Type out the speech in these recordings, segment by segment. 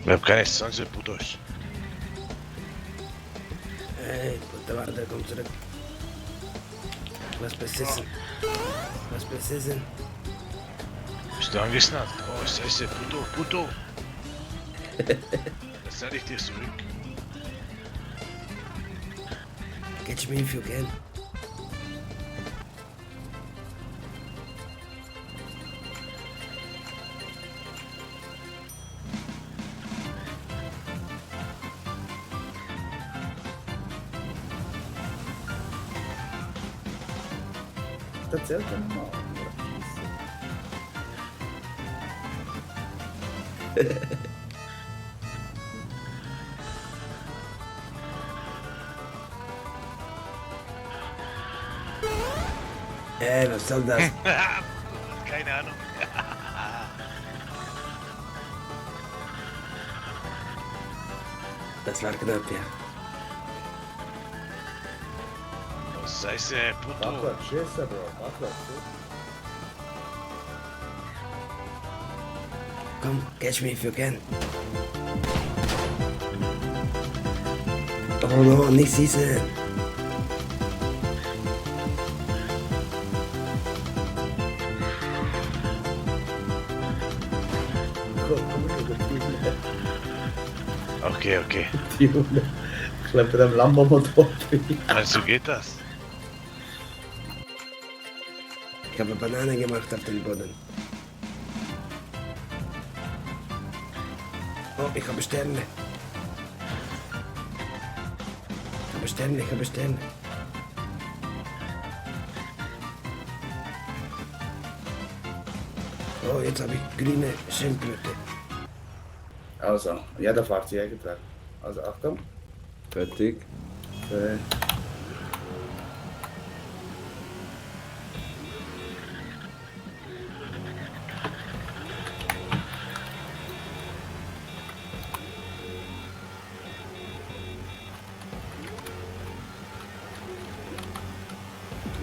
Wir haben keine Chance, Bruder. Ey, Bruder, warte, komm zurück. Was besessen? Was besessen? Bist du angesnackt? Oh, Scheiße, Bruder. Das sag ich dir zurück. Catch me if you can. Das zählt ja nochmal. Ey, was soll das? Keine Ahnung. Das war knapp, ja. Oh, Scheiße, Bruder. Backward Schießer, Bro. Backward Komm, catch me if you can. Oh no, nicht schießen. Okay. Die Hunde schleppt am Lambo-Motor. Also geht das. Ich habe Banane gemacht auf dem Boden. Oh, ich habe Sterne. Ich habe Sterne. Oh, jetzt habe ich grüne Schildkröte. Also, jeder fährt sich eingetragen. Also, Achtung. Fertig. Okay.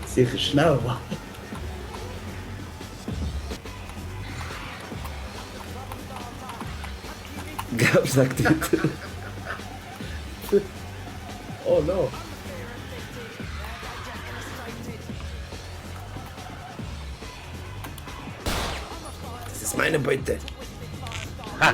Sicher schnell, Mann. Gab sagt ich. Oh no. Das ist meine Beute. Haha,